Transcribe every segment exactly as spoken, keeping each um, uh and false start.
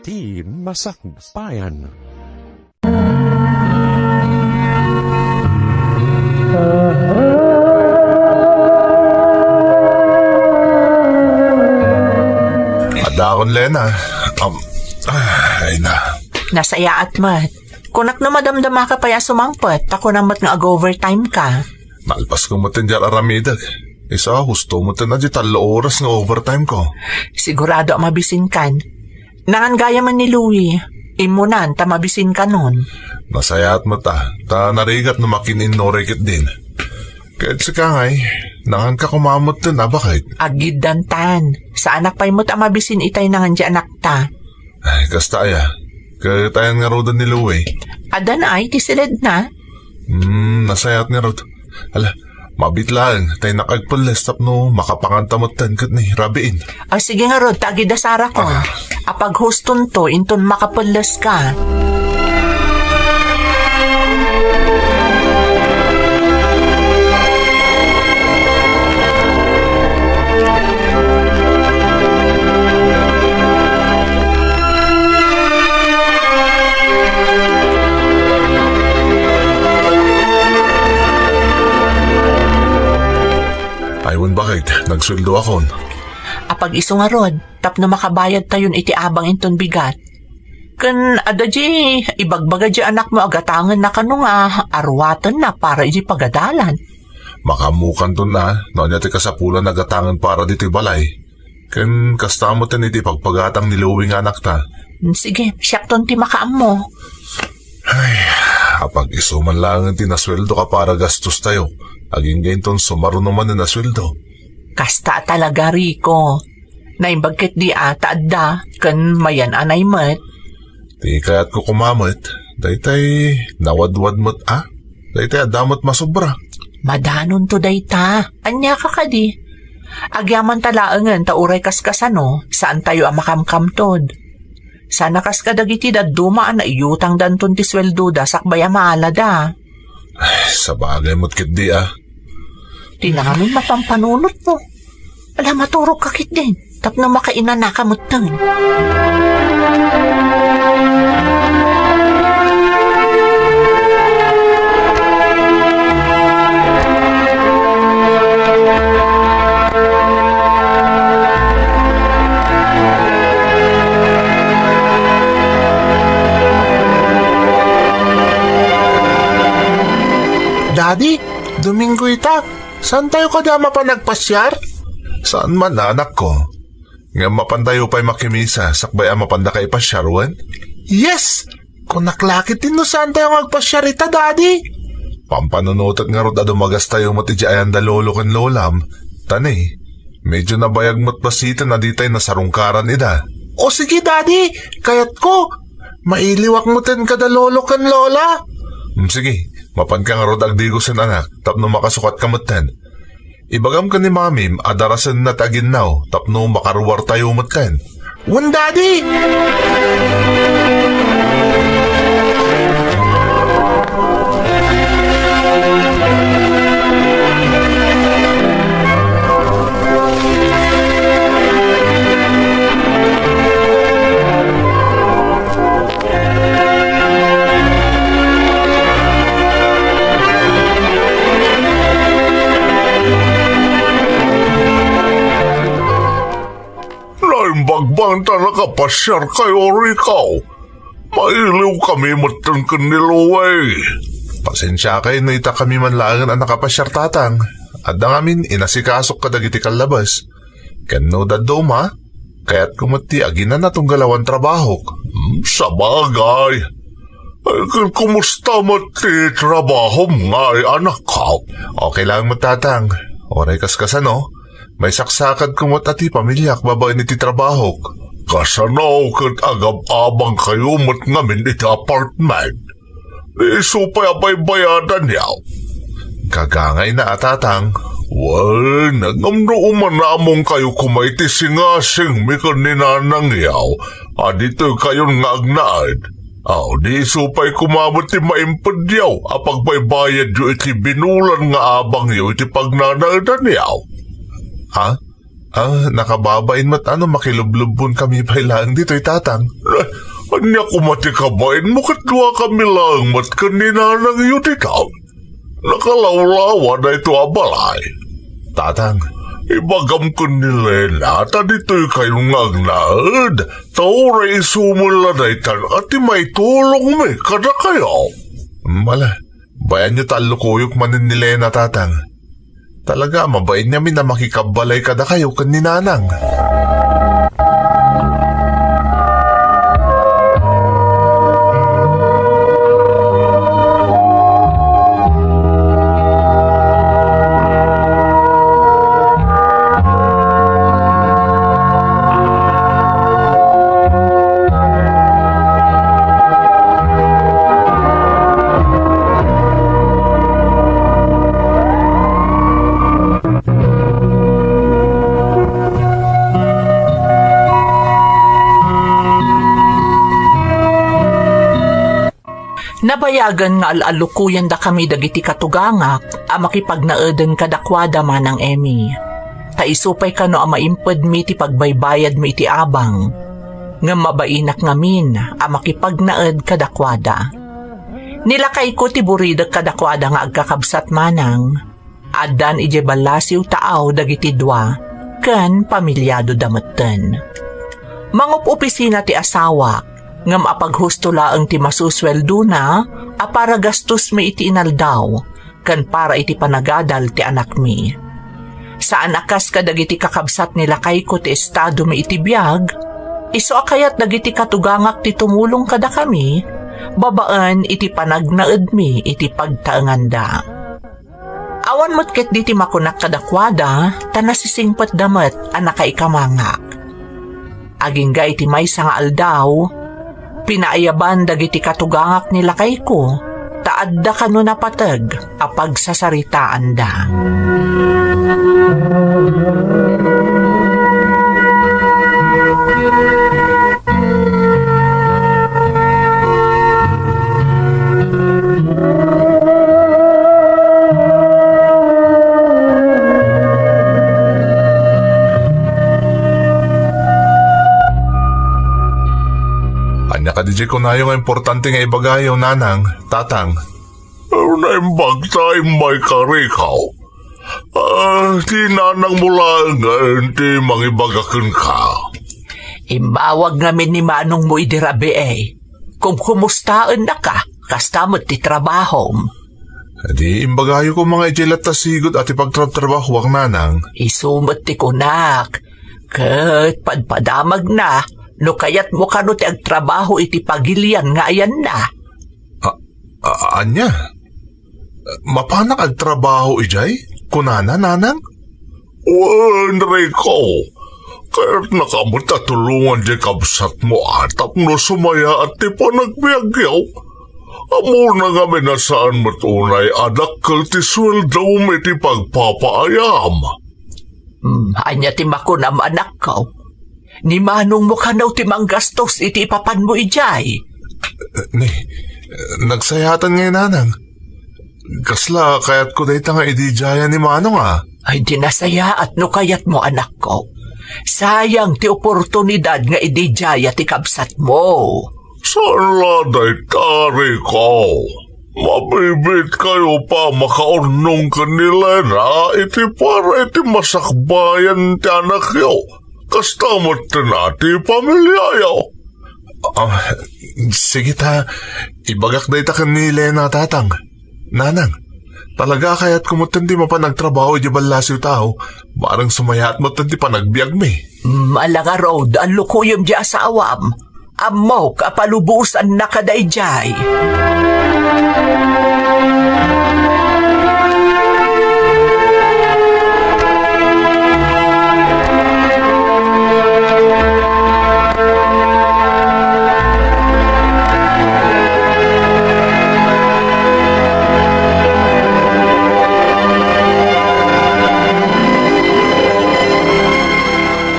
ti Masakbayan. Adakon, Lena. Um, ay na. Nasayaat met. Kunak no madamdamaka pay a sumangpet, ta kunam met nga ag-overtime ka. Nalpas ko met ti diak aramidek. Isu a husto met ti tallo oras nga overtime ko. Sigurado a mabisinkan. Nangan gayam ni Louie. Immunan ta mabisinkanon. Nasayaat met a, ta narigat no makin-innuray ketdin. Ket sika ngay, nanganka koma metten a baket. Aggiddantan. Saanak pay met a mabisin itay nangan ti anakta. Ay, kasta aya. Ket ayan ngaruden ni Louie? Addan ay ti siledna. Hmm, nasayaat ngarud. Ala, mabiit laeng, ta innak agpelles tapno makapanganta metten ket ni rabiin. Ah, sige ngarud, ta agidasarako. Ah. Apaghustonto, inton makapelles ka. Ay, wen, baket, nagsueldoakon. Apag-isu ngarud, tapno makabayadtayon iti abang inton bigat. Ken adda di ibagbaga di anakmo a gatangenna kano nga aruatenna para iti pagadalan. Makaammokanton a, no ania ti kasapulan a gatangen para ditoy balay. Ken kasta met iti pagpagatang ni Louie nga anakta. Hmm, sige, siakton ti makaammo. Ay, apag-isu man laengen ti nasueldoka para gastostayo. Agingga inton sumaruno manen a sueldo. Kasta talaga, Rico. Naimbag ketdi a ta adda, ken mayan-anay met. Ti kayatko koma met, daytay nawadwad met a, daytay adda met masobra. Madanonto dayta. Aniaka kadi? Agyamanta laengen ta uray kaskasano, saantayo a makamkamtod. Sana kas kadagiti dadduma a naiyutangdanton ti sueldoda sakbay a maalada. Ay, sabagay met ketdi a. Ti nangamin mapampanunotmo. Ala, maturogka ketdin, tapno makainanaka metten. Daddy, Domingo ita. Saantayo kadi a mapan agpasiar? Saan man, anakko. Ngem mapantayo pay makimisa sakbay a mapandaka ipasiar, wen? Yes! Kunak la ketdin no saantayo nga agpasiar ita, Daddy. Pampanunotek ngarud a dumagastayo met idiay ayan da lolo ken lolam. Ta ni, medyo nabayag met basiten a ditay nasarungkaran ida. O sige, Daddy, kayatko. Mailiwak metten kada lolo ken lola. Mm, sige, mapanka ngarud agdigosen, anak, tapno makasukatka metten. Ibagam ken ni mamim a darasenna ti aginnaw tapno makaruartayo metten. Wen, Daddy! Naimbag man ta nakapasiarkayo, Rico. Mailiwkami metten ken ni Louie. Pasensiakay no ita kami man laengen a nakapasiar, tatang. Adda ngamin inasikasok kadagiti kallabas. Ken no dadduma, kayatko met ti aginana tunggal awan trabahok. Hmm, sabagay. Ay, ken kumusta met ti trabahom ngay, anakko? Okay laeng met, tatang. Uray kaskasano, maisaksakadko met a ti pamiliak babaen iti trabahok. Kasano ket agab-abangkayo met ngamin iti apartment? Isu pay a baybayadanyo. Gagangayna a, tatang. Wen, ngem no umanamongkayo koma iti singasingmi ken ni nanangyo a ditoykayon nga agnaed, aw, di isu pay koma met ti maimpedyo a pagbaybayadyo iti binulan nga abangyo iti pagnanaedanyo? Ha? Ah, nakababain met a no makilublubbonkami pay laeng ditoy, Tatang. Eh, ania koma ti kabainmo ket duakami laeng met ken ni nanangyo dita? Nakalawlawa daytoy a balay. Tatang. Ibagam ken ni Lena ta ditoykayon nga agnaed, ta uray isu met la daytan a ti maitulongmi kadakayo. Mala, bayanyo ta allukoyok manen ni Lena, Tatang. Talaga, mabain ngamin a makikabbalay kadakayo ken ni Nanang. Nabayagen nga al-allukoyandakami dagiti katugangak a makipagnaeden kadakuada, Manang Emmy. Ta isu pay kano a maimpedmi ti pagbaybayadmi iti abang. Ngem mabainak ngamin a makipagnaed kadakuada. Ni lakayko ti buridek kadakuada nga agkakabsat, Manang. Addan idiay ballasiw taaw dagiti dua, ken pamiliadoda metten. Mangup-opisina ti asawak, ngem apaghusto laeng ti masusueldona a para gastosmi iti inaldaw ken para iti panagadal ti anakmi. Saan a kas kadagiti kakabsat ni lakayko ti estadomi iti biag, isu a kayat dagiti katugangak ti tumulong kadakami babaen iti panagnaedmi iti pagtaenganda. Awan met ketdi ti makunak kadakuada, ta nasisingpetda met a nakaikamangak. Agingga iti maysa nga aldaw, pinaayaban dagiti katugangak ni lakayko, ta adda kano napateg a pagsasaritaanda. Ania kadi diay kunayo nga importante nga ibagayo, Nanang, Tatang? Naimbag ta immay ka, Rico. Ah, ti nanangmo laengen ti mangibaga kenka. Immawag ngamin ni manongmo idi rabii. Kumkumustaennaka, kasta met ti trabahom. Di imbagayo koma nga idiay latta sigud a ti pagtrabtrabahoak, Nanang. Isu met ti kunak. Ket padpadamagna no kayatmo kano ti agtrabaho iti pagilian nga ayanna. A-, a-, ania? Mapanak agtrabaho idiay? Kunana, Nanang? Wen, Rico. Kayatnaka met a tulongan diay kabsatmo a tapno sumayaat ti panagbiagyo. Ammona ngamin a saan met unay a dakkel ti sueldom iti pagpapaayam. Hmm, ania ti makunam, anakko? Ni manongmo kano ti manggastos iti ipapanmo idiay? Ni, nagsayaatan ngay, Nanang. Kasla kayatko dayta nga ididiaya ni Manong, a. Ay, di nasayaat no kayatmo, anakko. Sayang ti oportunidad nga ididiaya ti kabsatmo. Saan la dayta, Rico? Mabibiit kayo pa makaurnong ken ni Lena iti para iti masakbayan ti anakyo. Kasta met ti pamiliayo. Ah, sige ta, ibagak dayta ken ni Lena, Tatang. Nanang, talaga a kayatko metten ti mapan agtrabaho idiay ballasiw taaw, bareng sumayaat metten ti panagbiagmi. Mm, ala ngarud, allukoyem diay asawam. Ammok a palubosannaka daydiay.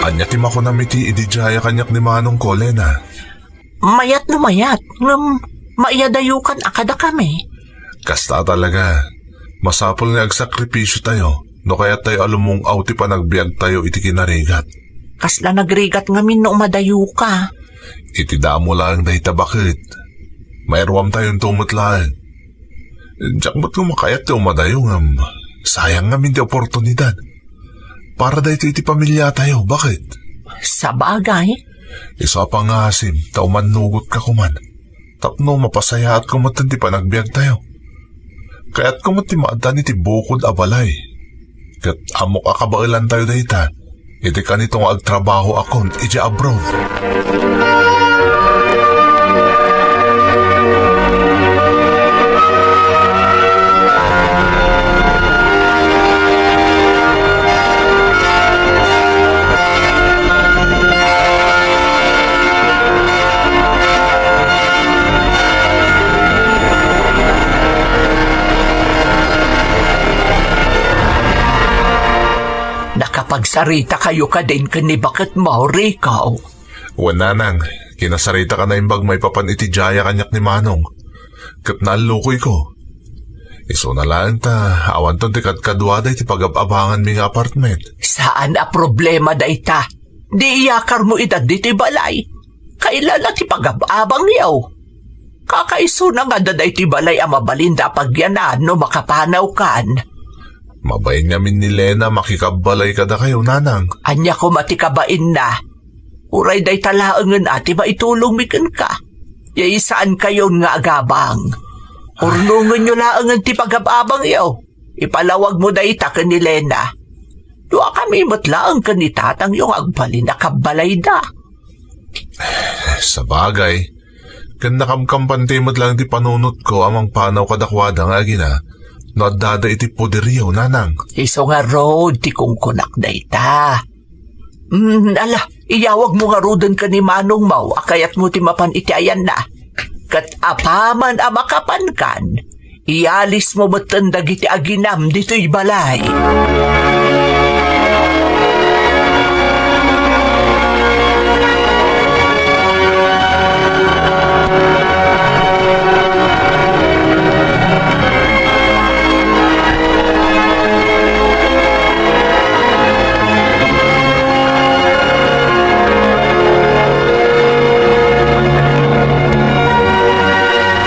Ania ti makunam iti ididiaya kaniak ni Manongko, Lena? Mayat no mayat, ngem maiyadayokan a kadakami. Kasta talaga. Masapul nga agsakripisyo tayo. no kayattayo a lumung-aw ti panagbiagtayo iti kinarigat. Kasla nagrigat ngamin no umadayoka. Iti damo laeng dayta baket. Mairuamtayonto met laeng. Diak met koma kayat ti umadayo ngem sayang ngamin ti oportunidad. Para daytoy iti pamiliatayo, baket? Sabagay. Isu a pangasim ta umannugotka koman. Tapno mapasayaatko met ti panagbiagtayo. Kayatko met ti maaddan iti bukod a balay. Ket ammok a kabaelantayo dayta iti kanito nga agtrabahoakon idiay abroad. Nakapagsaritakayo kadin ken ni baketmo, Rico? Wen, nanang, kinasaritak a naimbag maipapan iti diay a kaniak ni Manong. Ket naallukoyko. Isuna laeng ta awanton ti kadkaduada iti pagab-abanganmi nga apartment. Saan a problema dayta. Di iyakarmo ida ditoy balay. Kailala ti pagab-abangyo. Kakaisuna nga adda daytoy balay a mabalinda a pagyanan no makapanawkan. Mabain ngamin ni Lena makikabbalay kadakayo, nanang. Ania koma ti kabainna? Uray dayta laengen a ti maitulongmi kenka. Yay, saankayon nga agabang. Urnongenyo laengen ti pagab-abangyo. Ipalawagmo dayta ken ni Lena. Duakami met laeng ken ni tatangyo nga agbalin a kabbalayda. Sabagay, ken nakamkampanti met laeng ti panunotko a mangpanaw kadakuada nga agina no addada iti poderyo, nanang. Isu ngarud ti kunkunak dayta. Mm, ala, iyawagmo ngaruden ken ni manongmo a kayatmo ti mapan iti ayanna. Ket apaman a makapankan, iyalismo metten dagiti aginam ditoy balay.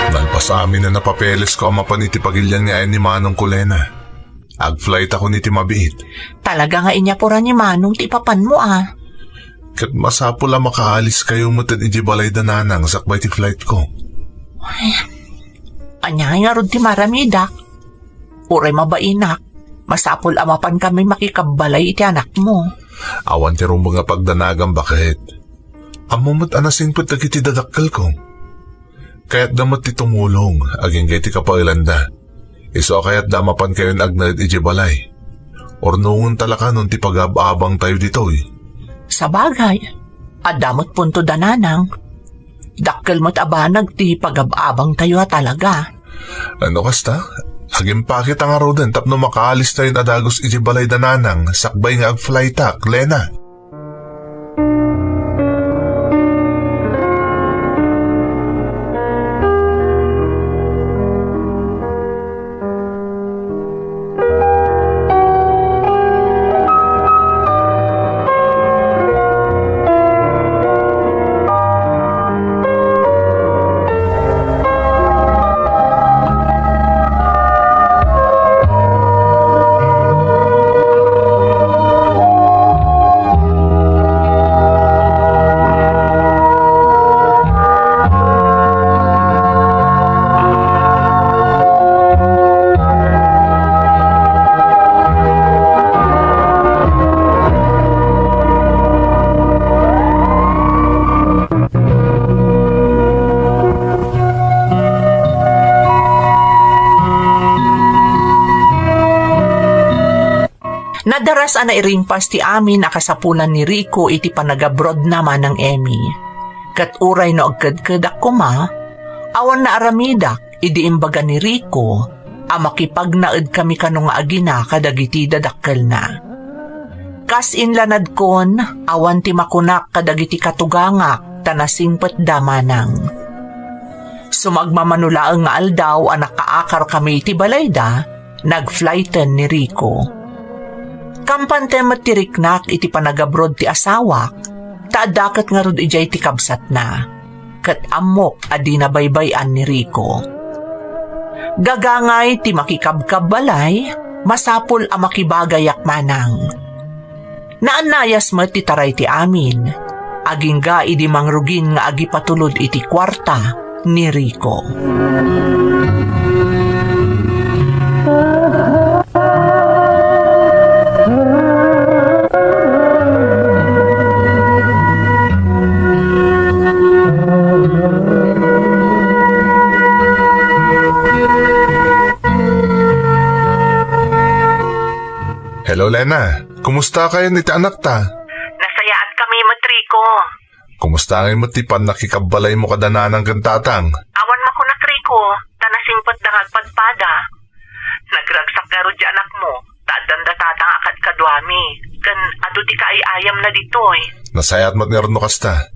Nalpas amin a napapelesko a mapan iti pagilian nga ayan ni manongko, Lena. Agflight ako iti mabiit. Talaga nga inyapura ni manong ti ipapanmo, a. Ket masapul a makaaliskayo met iti balay da nanang sakbay ti flightko. Ay, ania ngay ngarud ti maramidak? Uray mabainak, masapul a mapankami makikabbalay iti anakmo. Awan ti rumbeng a pagdanagam, baket. Ammom met a nasingpet dagiti dadakkelko. Kayatda met ti tumulong agingga iti kapaelanda. Isu a kayatda a mapankayon agnaed idiay balay. Urnongen talakanon ti pagab-abangtayo ditoy. Sabagay, adda met punto da nanang. Dakkel met a banag ti pagab-abangtayo a talaga. Ano kasta? Agimpaketa ngaruden tapno makaalistayon a dagus idiay balay da nanang sakbay nga agflightak, Lena. Nadaras a nairingpas ti amin a kasapulan ni Rico iti panagabrodna manang Emmy. Ket uray no agkedkedak koma, awan naaramidak idi imbaga ni Rico a makipagnaedkami kano nga agina kadagiti dadakkelna. Kas inlanadkon, awan ti makunak kadagiti katugangak ta nasingpetda manang. Sumagmamano laeng nga aldaw a nakaakarkami iti balayda, nagflighten ni Rico. Kampanten met ti riknak iti panagabrod ti asawak, ta adda ket ngarud idiay ti kabsatna. Ket ammok a dina baybay-an ni Rico. Gagangay ti makikabkabbalay, masapul a makibagayak manang. Naannayas met ti taray ti amin, agingga idi mangrugin nga agipatulod iti kuarta ni Rico. Hello, Lena. Kumusta kayon iti anakta? Nasayaatkami met, Rico. Kumusta ngay met ti pannakikabbalaymo kada nanang ken tatang? Awan makunak, Rico, ta nasingpetda nga agpadpada. Nagragsak ngarud ti anakmo, ta addanda tatang a kadkaduami, ken adu ti kaay-ayamna ditoy. Nasayaat met ngarud no kasta.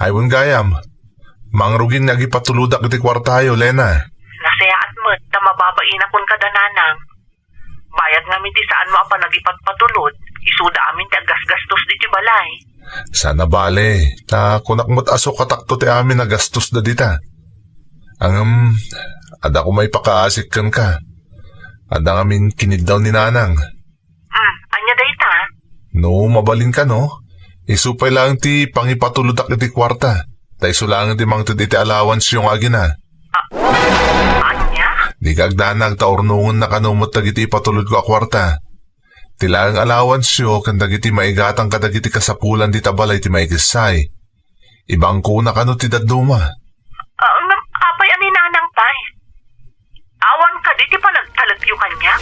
Ay, wen gayam, mangrugin nga agipatulodak iti kuartayo, Lena. Nasayaat met ta mababainakon kada nanang. Bayat ngamin ti saanmo a panagipatpatulod, isuda amin ti aggasgastos ditoy balay. Saan a bale, ta kunak met a sukatakto ti amin a gastos da dita. Ngem, adda koma ipakaasik kenka. Adda ngamin kiniddaw ni nanang. Hmm, ania dayta? No, mabalinka, no? Isu pay laeng ti pangipatulodak iti kuarta. Ta isu laeng ti mangted iti allowanceyo nga agina. A-, ania? Dika agdanag ta urnongenna kano met dagiti ipatulodko a kuarta. Ti laeng allowanceyo ken dagiti maigatang kadagiti kasapulan dita balay ti maikessay. Ibangkona kano ti dadduma. Ah, ngem apay a ni nanang pay? Awan kadi ti panagtalekyo kaniak?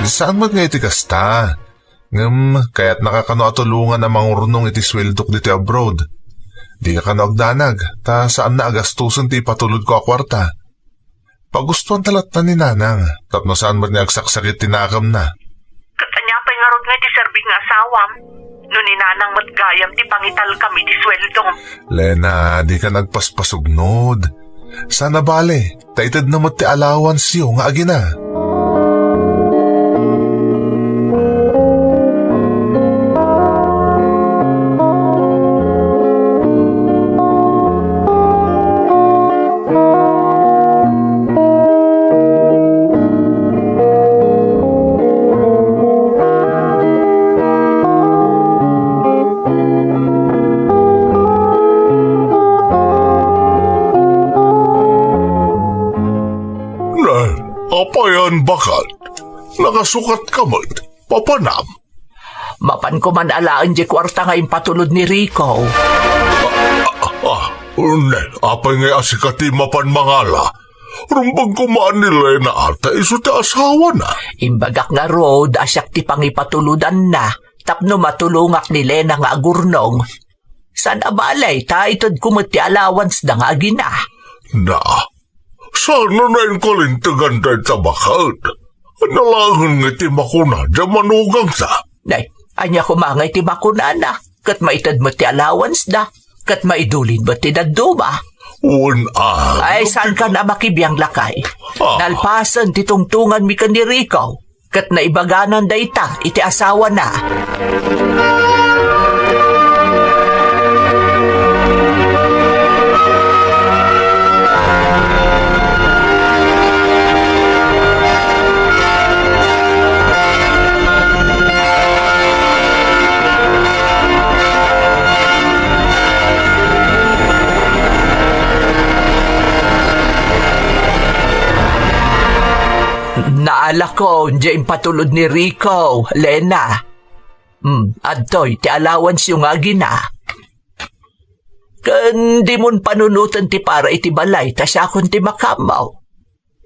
Saan met nga iti kasta. Ngem, kayatnaka kano a tulongan a mangurnong iti sueldok ditoy abroad. Dika kano agdanag, ta saanna a gastosen ti ipatulodko a kuarta. Pagustuanta latta ni nanang, tapno saan met nga agsaksakit ti nakemna. Ket ania pay ngarud nga iti serbik nga asawam? No ni nanang met gayam ti pangitalkam iti sueldom. Lena, dika agpaspasugnod. Saan a bale, ta itedna met ti allowanceyo nga agina. Ne, apay a baket? Nakasukatka met. Papanam? Mapanko man alaen diay kuarta nga impatulod ni Rico. Ah, ne, apay ngay a sika ti mapan mangala? Rumbeng koma ni Lena a ta isu ti asawana. Imbagak ngarud a siak ti pangipatulodanna tapno matulongak ni Lena nga agurnong. Saan a bale, ta itedko met ti allowance da nga agina. Na, saan a nainkalintegan dayta baket? Ania laengen nga iti makuna diay manugangta? Nay, ania koma nga iti makunana? Ket maited met ti allowance da. Ket maidulin met ti dadduma. Wen a, Ay, no, saan kan a makibiang lakay? Ah. Nalpasen ti tungtunganmi ken ni Rico. Ket naibaganan dayta iti asawana. Naalakon diay impatulod ni Rico, Lena. Hmm, adtoy ti allowance-yo nga agina. Ken dimon panunoten ti para iti balay ta siakon ti makaammo.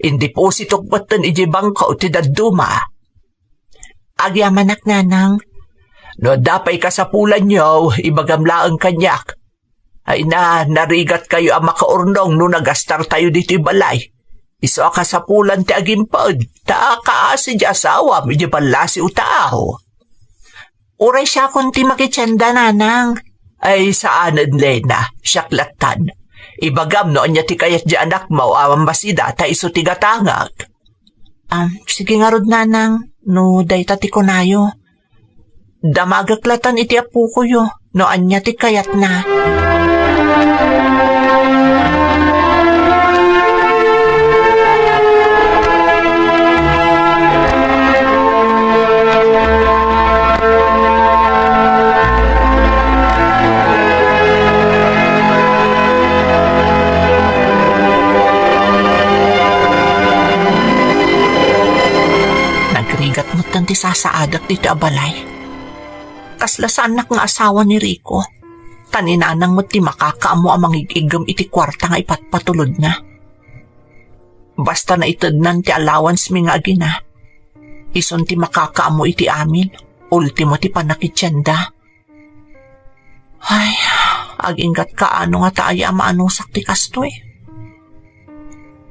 Indipositok metten idiay bangko ti dadduma. Agyamanak, nanang. No adda pay kasapulanyo, ibagam laeng kaniak. Ay na, narigatkayo a makaurnong no nagastartayo ditoy balay. Isu a kasapulan ti agimped, ta kaasi di asawam idi ballasiw taaw. Uray siakon ti makitienda, nanang. Ay, saanen, Lena, siak lattan. Ibagam no ania ti kayat di anakmo a mammasida ta isu ti gatangak. Ah, sige ngarud, nanang, no dayta ti kunayo. Damagek latan iti apokoyo no ania ti kayatna. Nagrigat metten ti sasaadek ditoy a balay. Kasla saannak nga asawa ni Rico. Ta ni nanang met ti makakaammo a mangig-iggem iti kuarta nga ipatpatulodna. Basta naitednan ti allowance mi nga agina, isun ti makakaammo iti amin, ultimo ti pannakitienda. Ay, aginggatka no nga ta aya a maanusak ti kastoy.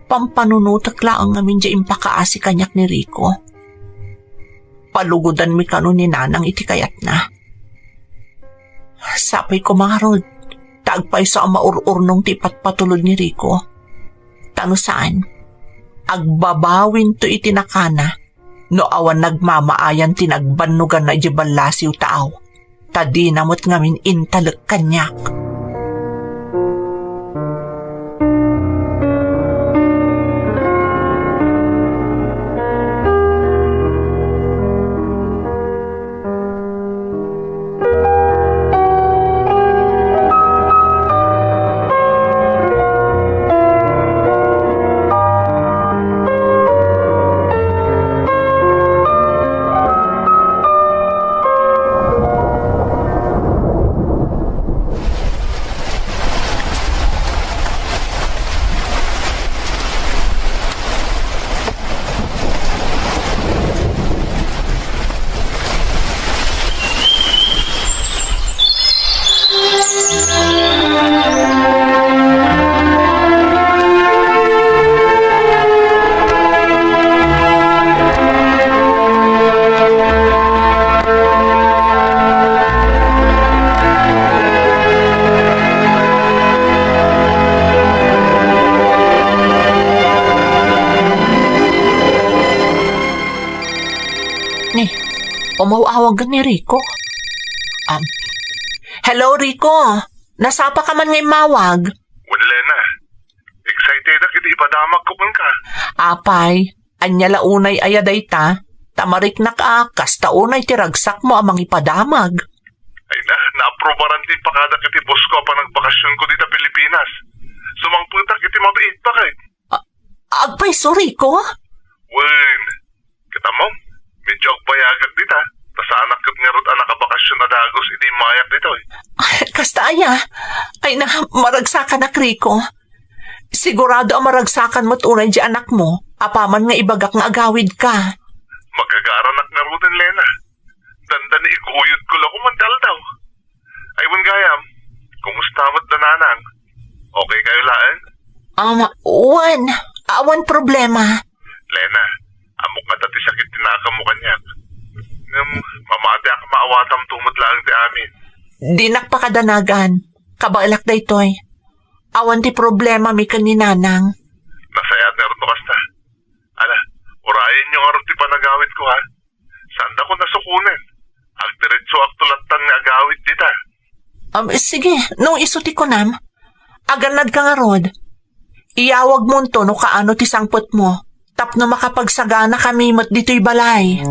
Pampanunotek laeng ngamin diay impakaasi kaniak ni Rico. Palugodanmi kano ni nanang iti kayatna. Sapay koma ngarud, ta agpayso a maur-urnong ti ipatpatulod ni Rico. Ta no saan, agbabawinto iti nakana no awan nagmamaayan ti nagbannoganna idiay ballasiw taaw, ta dina met ngamin intalek kaniak. Ni, umaw-awag ni Rico. Um, hello, Rico. Nasapa ka man nga immawag? Wen, Lena. Excited ak iti ipadamagko kenka. Apay, ania la unay aya dayta? Ta mariknak a kasta unay ti ragsakmo a mangipadamag. Ay na, naaprubaran ti impakadak iti boss ko a panagbacacion ko dita Pilipinas. Sumangpetak iti mabiit, bakit? A-, agpayso, Rico? Wen, kita mo, medyo agbayagak dita. Ta saanak ket ngarud a nakabakasion a dagus idi immayak ditoy. Ay, kasta aya? Ay na, maragsakanak, Rico. Sigurado a maragsakan met unay di anakmo, apaman nga ibagak nga agawidka. Magagaranak ngaruden, Lena. Dandani iguyodko la koma ti aldaw. Ay, wen gayam, kumusta met da nanang? Okay kayo laeng? Um, wen, awan problema. Lena, ammok nga adda ti sakit ti nakemmo kaniak. Ngem, mamatiak a maawatam tumod laeng ti amin. Dinak pakadanagan. Kabaelak daytoy. Awan ti problemami ken ni nanang. Nasayaat ngarud no kasta. Ala, urayenyo ngarud ti panagawidko, ha? Saandakon a sukonen. Agdiretsoakto lattan nga agawid dita. Um, sige, no isu ti kunam. Agannadka ngarud. Iyawagmonto no kaano ti sangpetmo tapno makapagsaganakami met ditoy balay.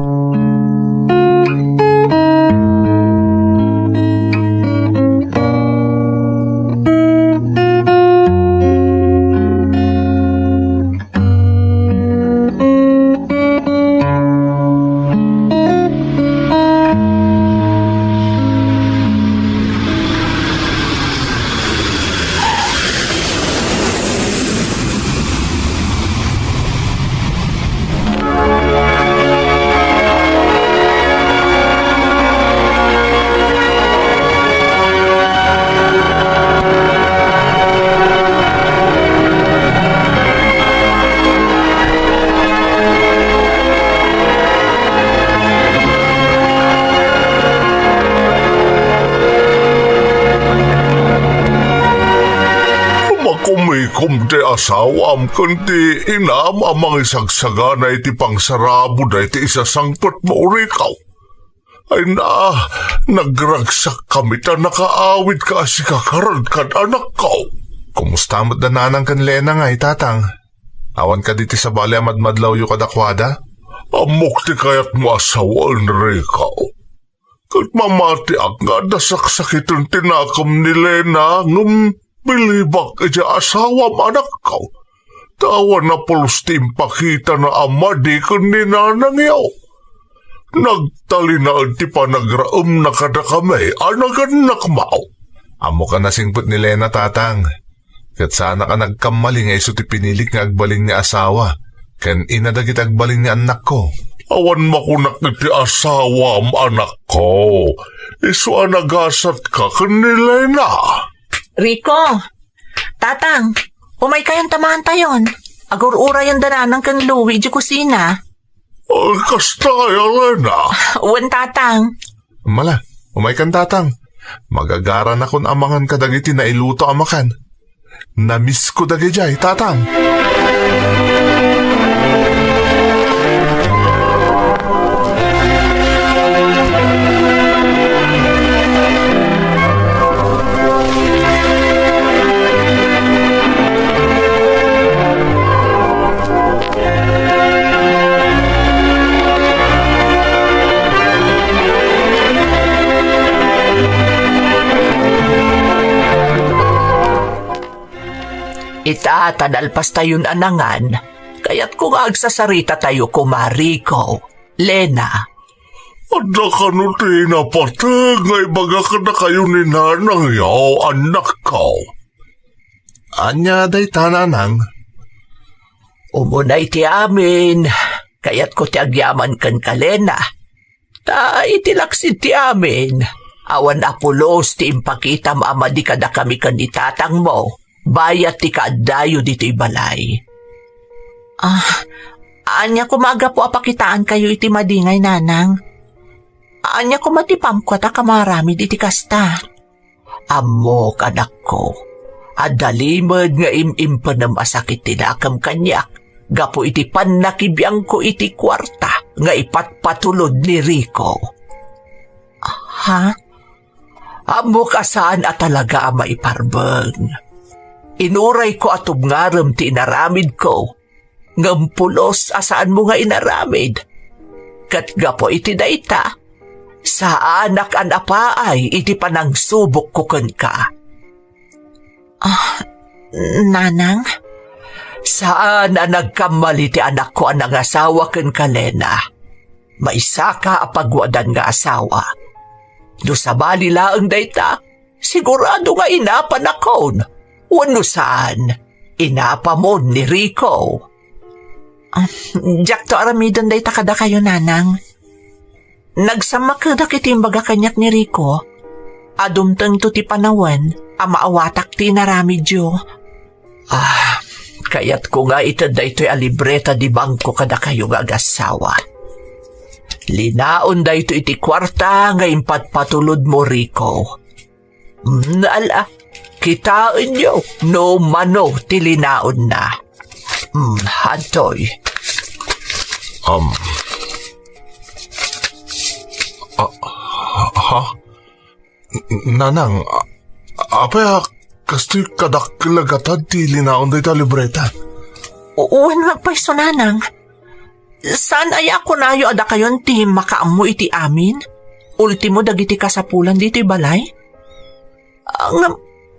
Ikum ti asawam ken ti inam a mangisagsagana iti pangsarabud daytoy isasangpetmo, Rico. Ay na, nagragsakkami ta nakaawidka a sika kad anakko. Kumusta met da Nanang ken Lena ngay, Tatang? Awan kadi ti sabali a madmadlawyo kadakuada? Ammok ti kayatmo a sawen, Rico. Ket mamatiak nga adda saksakiten ti nakem ni Lena, ngem bilibak idiay asawam, anakko. Ta awan a pulos ti impakitana a madi ken ni nanangyo. Nagtalinaed ti panagraemna kadakami a nagannakmo. Ammok a nasingpet ni Lena, Tatang. Ket saanak a nagkammali nga isu ti pinilik nga agbalin nga asawa ken ina dagiti agbalin nga annakko. Awan makunak iti asawam, anakko. Isu a nagasatka ken ni Lena. Rico, Tatang, umaykayon ta maantayon. Agur-urayen da Nanang ken Louie idiay kusina. Ah, kasta, Elena. Wen, Tatang. Mala, umaykan, Tatang. Magagaranakon a mangan kadagiti nailuto a makan. Namisko dagidiay, Tatang. Ita ta nalpastayon a nangan, kayatko nga agsasaritatayo koma, Rico, Lena. Adda kano ti napateg nga ibaga kadakayo ni nanangyo, annakko? Ania dayta, Nanang? Umuna iti amin, kayatko ti agyaman kenka, Lena. Ta iti laksid ti amin, awan a pulos ti impakitam a madi kadakami ken ni tatangmo, bayat ti kaaddayo ditoy balay. Ah, ania koma a gapu a pakitaankayo iti madi ngay, Nanang? Ania koma ti pamkuat a kamaaramid iti kasta? Ammok, anakko, adda limed nga im-impenem a sakit ti nakem kaniak gapu iti pannakibiangko iti kuarta nga ipatpatulod ni Rico. Ha? Ammok a saan a talaga a maiparbeng. Inurayko a tubngarem ti inaramidko, ngem pulos a saanmo nga inaramid. Ket gapu iti dayta, saanak a napaay iti panangsubokko kenka. Ah, Nanang? Saan a nagkammali ti anakko a nangasawa kenka, Lena. Maysaka a paguadan nga asawa. No sabali laeng dayta, sigurado nga inapanakon. Wenno saan, inapamon ni Rico. Ah, diakto aramiden dayta kadakayo, Nanang. Nagsammakedak iti imbaga kaniak ni Rico a dumtengto ti panawen a maawatak ti inaramidyo. Ah, kayatko nga ited daytoy a libreta di bangko kadakayo nga agassawa. Linaon daytoy iti kuarta nga impatpatulodmo, Rico. Mm, ala, kitaenyo no mano ti linaonna. Mm, adtoy. Um. Ah, ha? Nanang, a-, apay a kastoy kadakkel a gatad ti linaon dayta a libreta? Wen, agpayso, Nanang. Saan aya a kunayo a dakayon ti makaammo iti amin? Ultimo dagiti kasapulan ditoy balay? Ngem,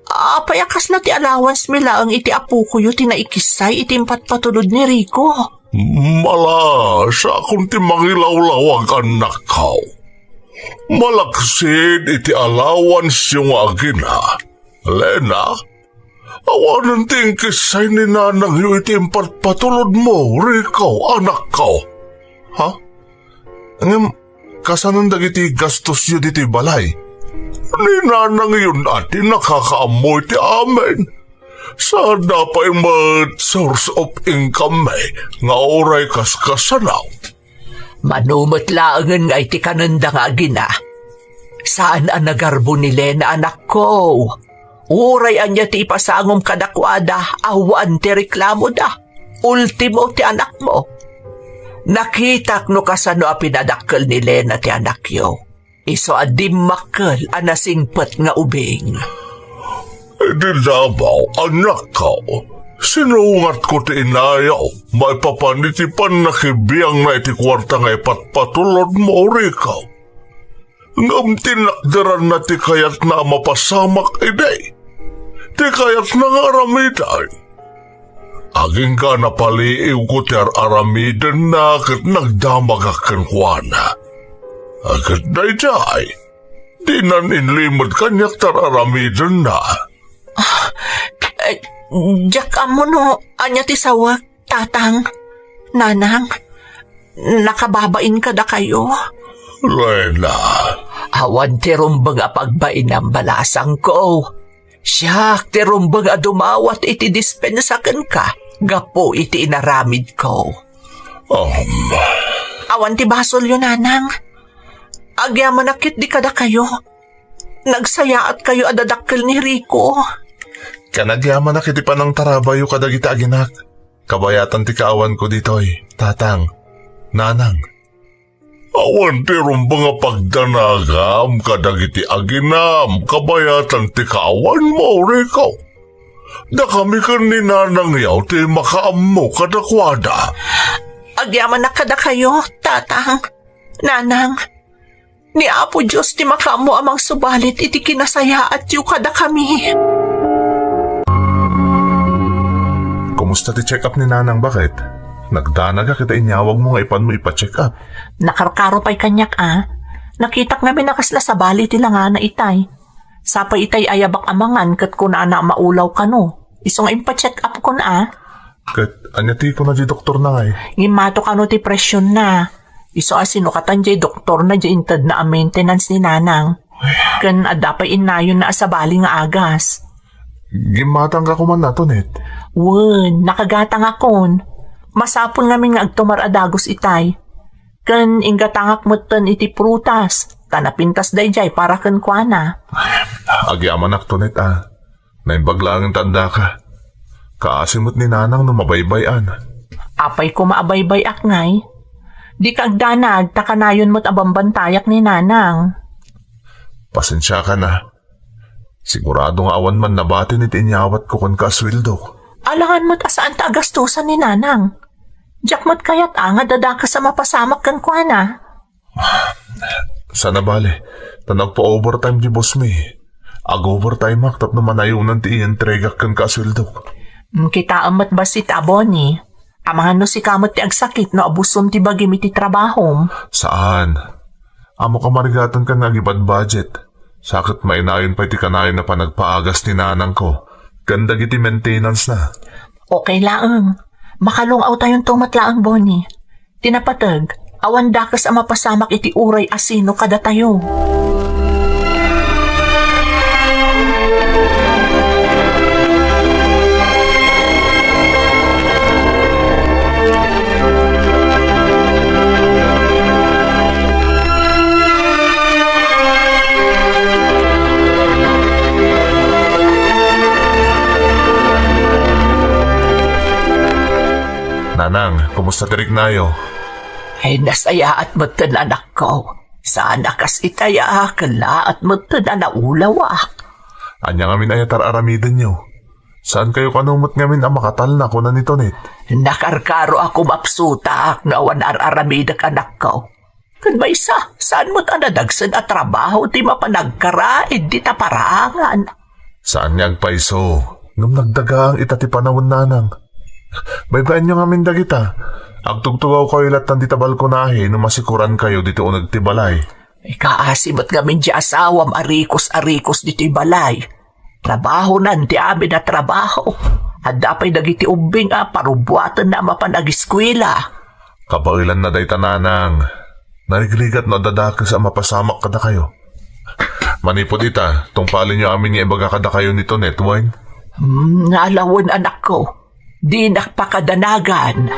apay a kasla ti allowance mi laeng iti apokoyo ti naikissay iti impatpatulod ni Rico? Mala, sakon ti mangilawlawag, annakko. Malaksid iti allowance-yo nga agina, Lena, awanen ti inkissay ni nanangyo iti impatpatulodmo, Rico, anakko. Ha? Ngem, kasanon dagiti gastosyo ditoy balay? Ni nanangyon a ti nakakaammo iti amin. Saan a pay met source of income-mi nga uray kaskasano. Mano met laengen nga iti kanenda nga agina. Saan a nagarbo ni Lena, anakko. Uray ania ti ipasangom kadakuada, awan ti reklamoda. Ultimo ti anakmo. Nakitak no kasano a pinadakkel ni Lena ti anakyo. Isu a dimmakkel a nasingpet nga ubing. Idi Davao, anakko, sinungatko ti inayo maipapan iti pannakibiangna iti kuarta nga ipatpatulodmo, Rico. Ngem tinakderanna ti kayatna a mapasamak idi. Ti kayatna nga aramiden. Agingga napaliiwko ti ar-aramidenna ket nagdamagak kenkuana. Ket daydiay, dinan inlimed kaniak ti ar-aramidenna. Eh, diak ammo no ania ti sawek, Tatang, Nanang. Nakababain kadakayo. Lena. Awan ti rumbeng a pagbainam, balasangko. Siak ti rumbeng a dumawat iti dispensa kenka gapu iti inaramidko. Um. Awan ti basolyo, Nanang. Agyamanak ketdi kadakayo. Nagsayaatkayo a dadakkel ni Rico. Ken agyamanak iti panangtarabayo kadagiti aginak. Kabayatan ti kaawanko ditoy, Tatang, Nanang. Awan ti rumbeng a pagdanagam kadagiti aginam kabayatan ti kaawanmo, Rico. Dakami ken ni Nanangyo ti makaammo kadakuada. Agyamanak kadakayo, Tatang, Nanang. Ni Apo Dios ti makaammo a mangsubalit iti kinasayaatyo kadakami. Kumusta ti check-up ni Nanang, baket? Nagdanagak ita inyawagmo nga ipanmo ipa-check-up. Nakarkaro pay kaniak a. Nakitak ngamin a kasla sabali ti langana itay. Sapay itay ayabak a mangan ket kunana a maulaw kano. Isu nga impa-check-up kon a. Ket ania ti kuna ti doktorna ngay? Ngimmato kano ti presionna. Isu a sinukatan diay doktorna diay intedna a maintenance ni Nanang. Ken adda pay innayonna a sabali nga agas. Gimmatangka koman, Tonet? Wen, nakagatangakon. Masapul ngamin nga agtumar a dagus itay. Ken inggatangak metten iti prutas, ta napintas daydiay para kenkuana. Agyamanak, Tonet, a. Naimbag laengen ta addaka. Kaasi met ni Nanang no mabaybay-an. Apay koma a baybay-ak ngay? Dika agdanag ta kanayon met a bambantayak ni Nanang. Pasensiakan a. Sigurado nga awan man nabatin iti inyawatko kenka a sueldok. Alangan met a saanta a gastusan ni Nanang. Diak met kayat a nga dadakes a mapasamak kenkuana. Saan a bale, ta nagpa-overtime ti boss mi. Ag-overtimeak tapno manayonan ti ientregak kenka a sueldok. Mm, kitaem met bassit a, Bonnie. Amangan no sika met ti agsakit no abusom ti bagim iti trabahom. Saan. Ammok a marigatenka nga agibadbudget. Sa ket mainayon pay ti kanayon a panagpaagas ni nanangko ken dagiti maintenance na. Okay laeng. Makalung-awtayonto met laeng, Bonnie. Ti napateg, awan dakes a mapasamak iti uray a sino kadatayo. Nanang, kumusta ti riknayo? Ay, nasayaat metten, anakko. Saan a kas itay a kellaat metten a naulawak. Ania ngamin aya ti ar-aramidenyo? Saankayo kano met ngamin a makatalna, kuna ni Tonet. Nakarkaro a kumapsutak no awan ar-aramidek, anakko. Ken maysa, saan met a nadagsen a trabaho ti mapan agkaraid dita parangan. Saan nga agpayso, ngem nagdagaang ita ti panawen, nanang. Baybayanyo ngamin dagita. Agtugtugawkayo lattan dita balkonahe no masikurankayo ditoy uneg ti balay. Ikaasi met ngamin ti asawam a rikos a rikos ditoy balay. Trabahonan ti amin a trabaho. Adda pay dagiti ubbing a parubbuatenna a mapan agiskuela. Kabaelanna dayta, nanang. Narigrigat no adda dakes a mapasamak kadakayo. Manipud ita, tungpalenyo amin nga ibaga kadakayo ni Tonet, wen? Hmm, nalawen, anakko. Dinak pakadanagan.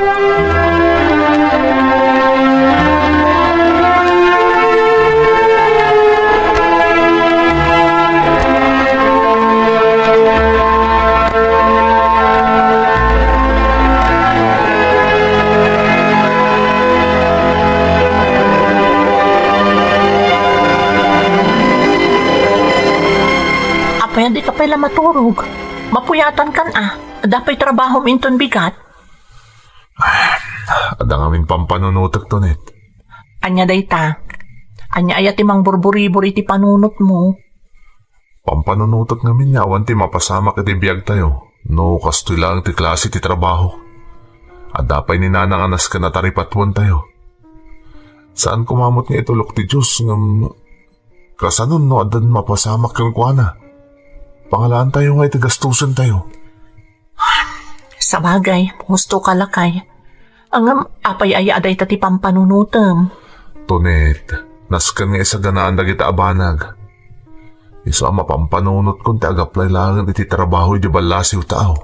Ala maturog. Mapuyatan kan a. Adda pay trabahom inton bigat. Adda ngamin pampanunotek, Tonet. Ania dayta? Ania aya ti mangburburibor iti panunotmo? Pampanunotek ngamin nga awan ti mapasamak iti biagtayo no kastoy laeng ti klase ti trabaho. Adda pay ni Nanang a nasken a taripatuentayo. Saan koma met nga itulok ti Dios ngem kasano no addan mapasamak kenkuana? Pangalaantayo nga iti gastosentayo. Sabagay, husto ka, lakay. Ngem apay aya a dayta ti pampanunotem? Tonet, nasken nga isaganaan dagita a banag. Isu a mapampanunotkon ti agaplay laengen iti trabaho idiay ballasiw taaw.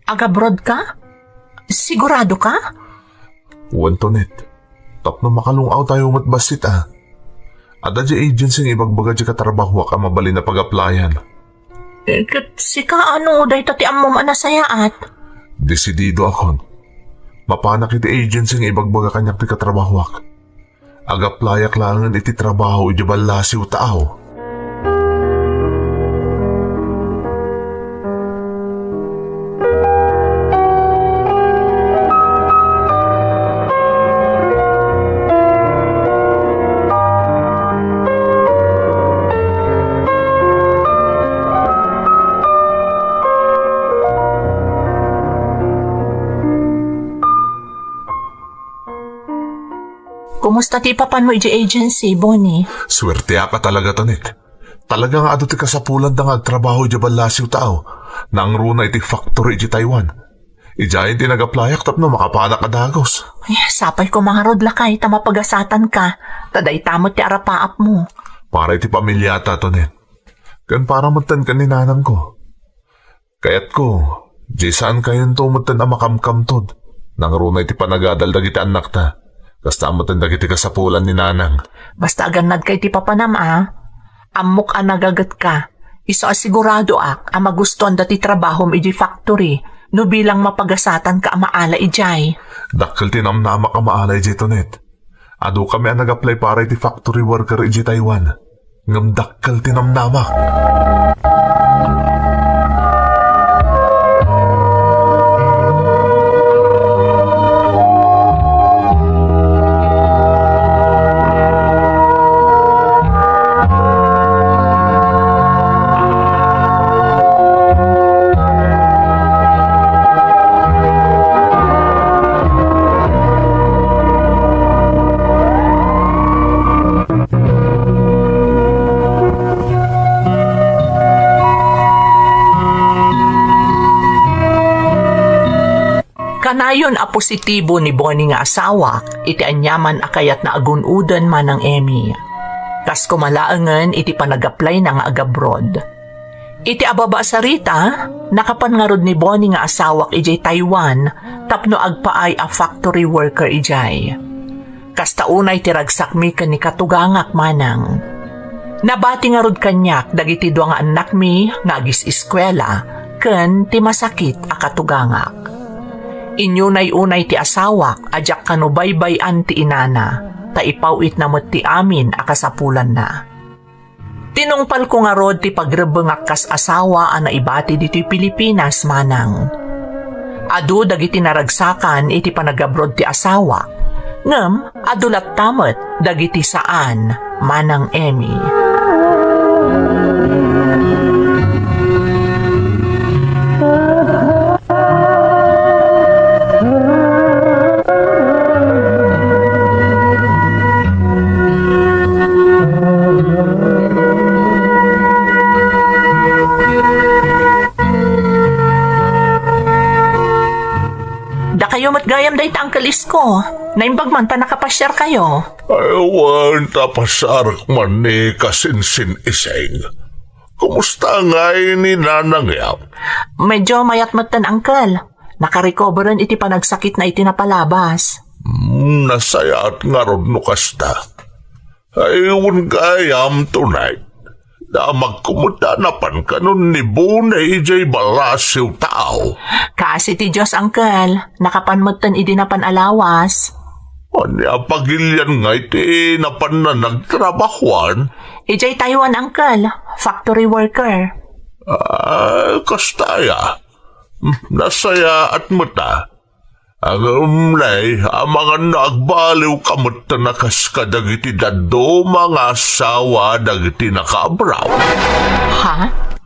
Agabroad ka? Sigurado ka? Wen, Tonet. Tapno makalung-awtayo met bassit a. Adda diay agency nga ibagbaga diay katrabahoak a mabalin a pagaplayan. Eh, ket sika, ano dayta ti ammom a nasayaat? Desididoakon. Mapanak iti agency nga ibagbaga kaniak ti katrabahoak. Agaplayak laengen iti trabaho idiay ballasiw taaw. Kumusta ti ipapanmo idiay agency, Bonnie? Suerteak a talaga, Tonet. Talaga nga adu ti kasapulanda nga agtrabaho idiay ballasiw taaw. Nangruna iti factory idiay Taiwan. Idiayen ti nagaplayak tapno makapanak a dagus. Ay, sapay ko mangarud, lakay, ta mapagasatan ka. Ta dayta met ti arapaapmo. Para iti pamilyata, Tonet. Ken para metten ken ni nanangko. Kayatko, diay saankayonto metten a makamkamtod. Nangruna iti panagadal dagiti annakta. Kasta metten dagiti kasapulan ni nanang. Basta agannadka iti papanam a. Ammok a nagagetka. Isu a siguradoak a magustuanda ti trabahom idiay factory no bilang mapagasatanka a maala idiay. Dakkel ti namnamak a maala idiay, Tonet. Adukami a nag-apply para iti factory worker idiay Taiwan. Ngem dakkel ti namnamak. Kanayon a positibo ni Bonnie nga asawak iti aniaman a kayatna a gun-oden, Manang Emmy. Kas koma laengen iti panag-applyna nga agabroad. Iti ababa a sarita, nakapan ngarud ni Bonnie nga asawak idiay Taiwan tapno agpaay a factory worker idiay. Kasta unay ti ragsakmi ken ni katugangak, Manang. Nabati ngarud kaniak dagiti dua nga annakmi nga agis-eskuela ken ti masakit a katugangak. Inyunay unay ti asawak a diak kano baybay-an ti inana, ta ipaw-itna met ti amin a kasapulanna. Tinungpalko ngarud ti pagrebbengak kas asawa a naibati ditoy Pilipinas, Manang. Adu dagiti naragsakan iti panagabroad ti asawak, ngem adu latta met dagiti saan, Manang Emmy. Dakayo met gayam dayta, Uncle Isko. Naimbag man ta nakapasiarkayo. Ay, wen, ta pasiarek man ni kasinsin-ising. Kumusta ngay ni nanang, ya? Medyo mayat metten, Uncle. Nakarecoveran iti panagsakitna iti napalabas. Hmm, nasayaat ngarud no kasta. Ay, wen gayam, Tonet. Damagko met ta napan kanon ni Bonnie idiay ballasiw taaw. Kaasi ti Dios, Uncle. Nakapan metten idi napan a lawas. Ania pagilian ngay ti napanna nagtrabahuan? Idiay Taiwan, Uncle. Factory worker. Ah, kasta aya. Hmm, nasayaat met a. Ngem, nay, amangan no agbaliwka metten a kas kadagiti dadduma nga asawa dagiti nakaabroad. Ha?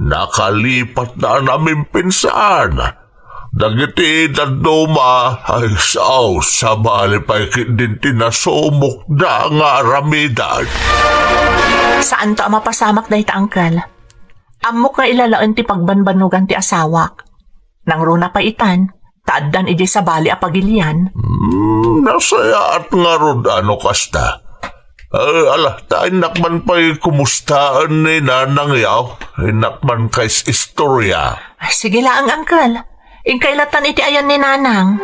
Nakalipatna a namimpinsaan. Dagiti dadduma, ay sao, sabali pay ketdin ti nasumokda nga aramiden. Saanto a mapasamak dayta, Uncle. Ammok nga ilalaen ti pagbanbannogan ti asawak. Nangruna pay itan, ta addan idiay sabali a pagilian. Hmm, nasayaat ngarud a no kasta. Eh, ala, ta innak man pay kumustaen ni Nanang yaw. Innak man kais-istorya. Sige laeng, Uncle. Inkay latan iti ayan ni Nanang.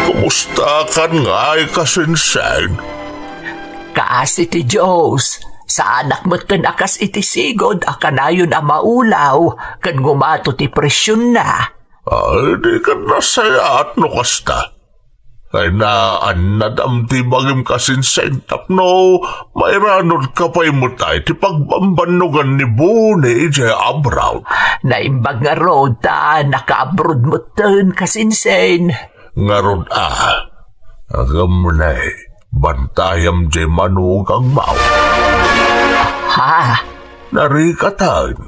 Kumusta kan ngay, Kasinsin? Kaasi ti Dios, saanak metten a kas iti sigud a kanayon a maulaw ken ngumato ti presionna. Ay, di ket nasayaat no kasta. Ay, naannadam ti bagim, Kasinsin, tapno mairanudka pay met ay ti pagbambannogan ni Boni idiay abroad. Naimbag ngarud ta nakaabroad metten, Kasinsin. Ngarud a, agam ne, bantayam diay manugangmo. Ha? Narikatan.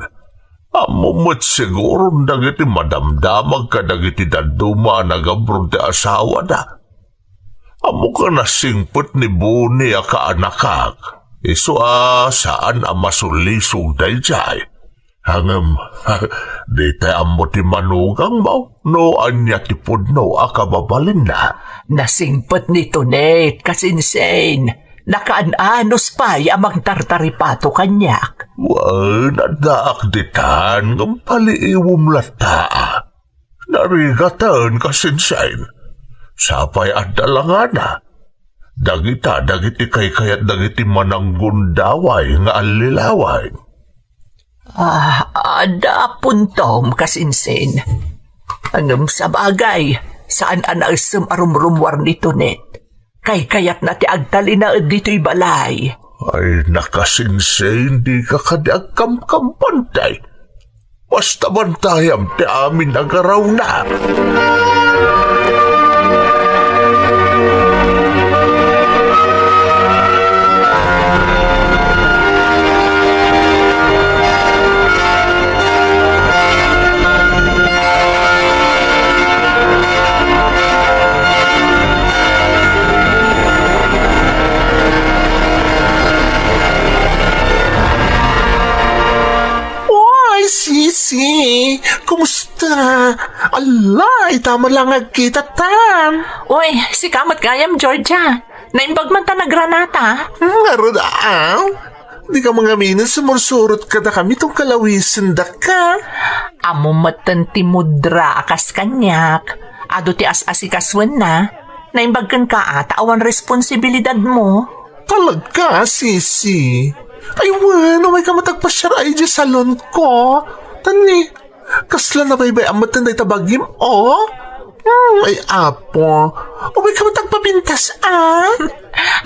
Ammom met siguron dagiti madamdamag kadagiti dadduma a nagabroad ti asawada. Ammok a nasingpet ni Boni a kaanakak, isu a saan a masulisog daydiay. Ngem, ditay ammo ti manugangmo no ania ti pudno a kababalinna. Nasingpet ni Tonet, Kasinsin. Nakaan-anos pay a mangtartaripato kaniak. Wen, addaak ditan, ngem paliiwem latta. Narigaten, Kasinsin. Sapay adda langana. Dagita dagiti kaykayat dagiti mananggundaway nga allilawen. Ah, adda puntom, Kasinsin. Ngem sabagay, saan a naessem a rumrummuar ni Tonet. Kaykayatna ti agtalinaed ditoy balay. Ay, Kasinsin, dika kadi agkamkampanti. Basta bantayam ti amin a garawna. Oy, Sisi! Kumusta? Ala, ita man lang agkitatan. Oy, sika met gayam, Georgia. Naimbag man ta nagranata. Hmm, ngarud, ah? Dika mangaminen sumursurot kadakami tunggal awisendaka. Ammom metten ti mudra a kas kaniak. Adu ti as-asikasuenna. Naimbag kenka a ta awan responsibilidadmo. Talaga, Sisi? Ay, wen, umayka met agpasiar idiay salonko. Tan ni, kasla nabaybay-am metten dayta bagim, o? Hmm, ay, apo. Umayka met agpapintas, a?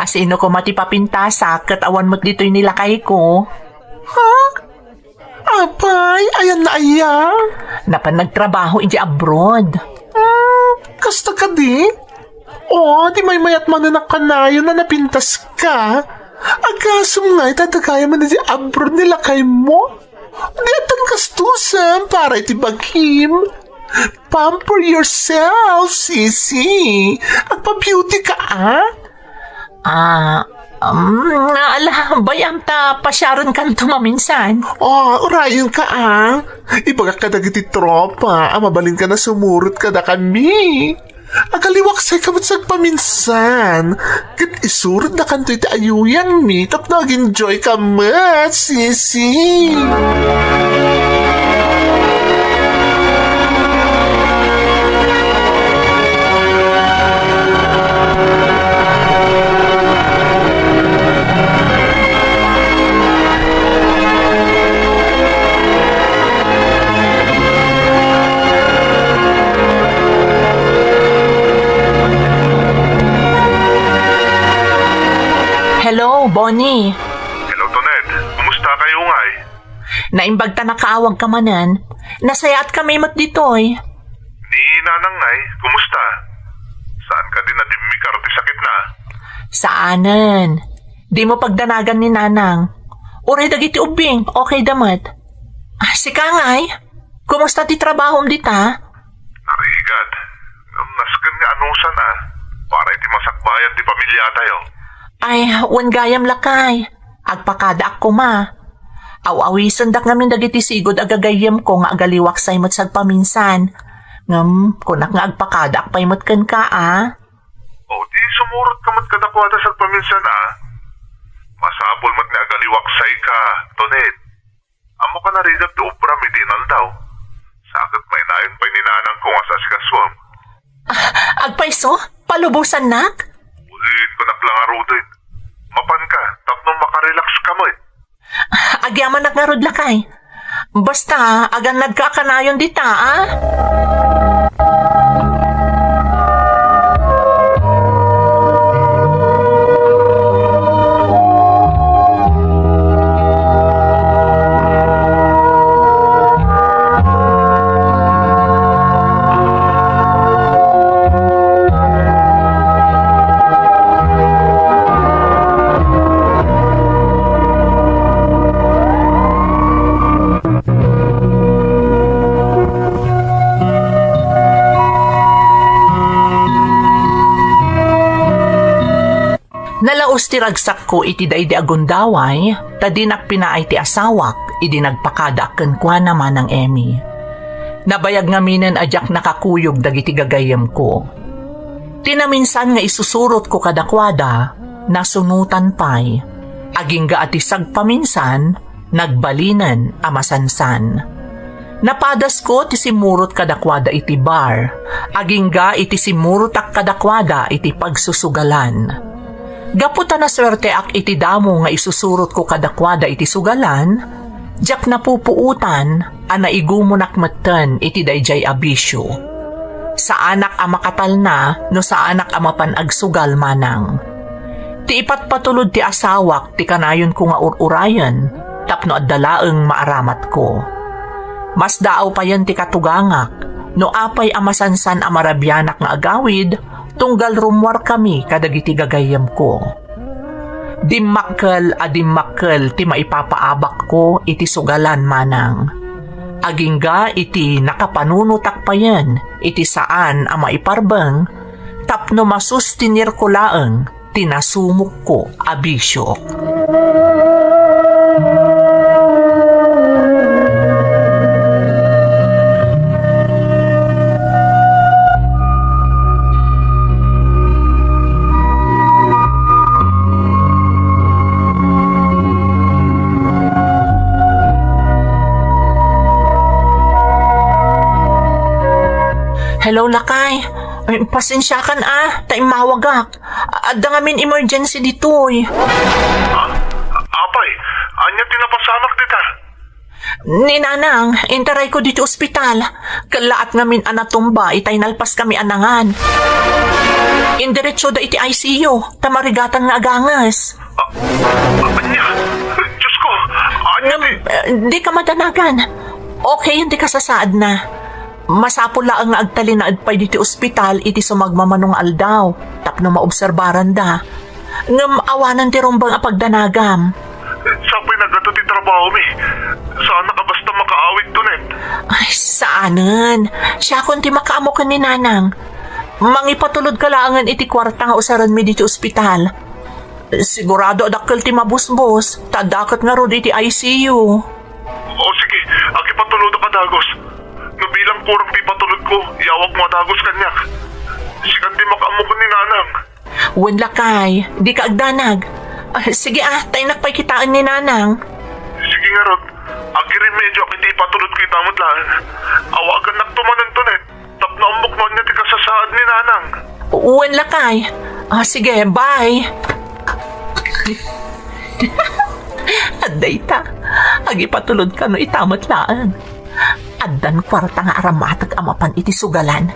Asino koma ti papintasak ket awan met ditoy ni lakayko? Ha? Apay, ayanna aya? Napan nagtrabaho idiay abroad. Hmm, kasta kadi? O, di maymayat manen a kanayon a napintaska. Agasem ngay ta adda gayam idiay abroad ni lakaymo? Di addan gastusen para iti bagim. Pamper yourself, Sisi. Agpa-beauty ka, a? Ah, um, ala, bay-am ta pasiarenkanto maminsan. O, urayenka, a? Ibagak kadagiti tropa a mabalinkan a sumurot kadakami. Agaliwaksayka met sagpaminsan. Ket isurotdakanto iti ayuyanmi tapno ag-enjoyka met, Sisi. Hello, Bonnie. Hello, Tonet. Kumusta kayo ngay? Naimbag ta nakaawag ka manen. Nasayaat kami met ditoy. Ni Nanang ngay, kumusta? Saan ka din nadimmikar ti sakit na? Saanen. Di mo pagdanagan ni Nanang. Uray dagiti ubbing, okay da met. Ah, sika ngay? Kumusta ti trabahom dita? Narigat. Ngem nasken nga anusan a. Para iti masakbayan ti pamiliatayo. Ay, wen gayam lakay. Agpakadaak koma. Aw-awisendak ngamin dagiti sigud a gagayyemko nga agaliwaksay met sagpaminsan. Ngem, kunak nga agpakadaak pay met kenka, a? O, ti sumurot ka met kadakuada sagpaminsan, a? Masapul met nga agaliwaksay ka, Tonet. Ammo ka narigat ti obram iti inaldaw. Sa ket mainayon pay ni Nanangko nga saasikasuem. Agpayso? Palubosannak? Ulienko nak la ngaruden. Mapanka, tapno makarelax ka met. Agyamanak ngarud lakay. Basta, agannadka a kanayon dita, a? Nalaus ti ragsakko iti daydi a gundaway, ta dinak pinaay ti asawak idi nagpakadaak kenkuana, Manang Emmy. Nabayag ngaminen a diak nakakuyog dagiti gagayyemko. Ti naminsan nga isusurotko kadakuada, nasunotan pay. Agingga a ti sagpaminsan, nagbalinen a masansan. Napadasko ti simmurot kadakuada iti bar, agingga iti simmurotak kadakuada iti pagsusugalan. Gapu ta nasuerteak iti damo nga isusurotko kadakuada iti sugalan, diak napupuotan a naigumonak metten iti daydiay a bisio. Saanak a makatalna no saanak a mapan agsugal, Manang. Ti ipatpatulod ti asawak ti kanayonko nga ur-urayen tapno adda laeng maaramatko. Masdaaw payen ti katugangak no apay a masansan a marabianak nga agawid tunggal rummuarkami kadagiti gagayyemko. Dimmakkel a dimmakkel ti maipapaabakko iti sugalan, Manang. Agingga iti nakapanunotak payen iti saan a maiparbeng tapno masustinirko laeng ti nasumokko a bisio. Hello, lakay. Ay, pasensiakan, a, ta immawagak. Adda ngamin emergency ditoy. Ha? Apay, ania ti napasamak dita? Ni Nanang, intarayko ditoy ospital. Kellaat ngamin a natumba itay nalpaskami a nangan. Indiretsoda iti I C U, ta marigatan nga aganges. A-, ania? Diyos ko, ania ti? Eh, di ka madanagan. Okay, di ka sasaadna. Masapul laeng nga agtalinaed pay ditoy ospital iti sumagmamano nga aldaw tapno maobserbaranda. Ngem awanen ti rumbeng a pagdanagam. Sapay naggato ti trabahomi. Saanak a basta makaawid, Tonet. Ay, saanen. Siakon ti makaammo ken ni Nanang. Mangipatulod ka laengen iti kuarta nga usarenmi ditoy ospital. Sigurado a dakkel ti mabusbos, ta adda ket ngarud iti I C U. O sige, agipatulodka a dagus. No bilang kurang ti ipatulodko, iyawagmo a dagus kaniak. Sika ti makaammo ken ni Nanang. Wen lakay, di ka agdanag. Ah, sige a, ta innak pay kitaen ni Nanang. Sige ngarud, agiremedioak iti ipatulodko ita met laeng. Awagannakto manen, Tonet. Tapno ammok no ania ti kasasaad ni Nanang. Wen lakay. Ah, sige, bye. Adda ita. Agipatulod kano ita met laeng. Addan kuarta nga arammatek a mapan iti sugalan.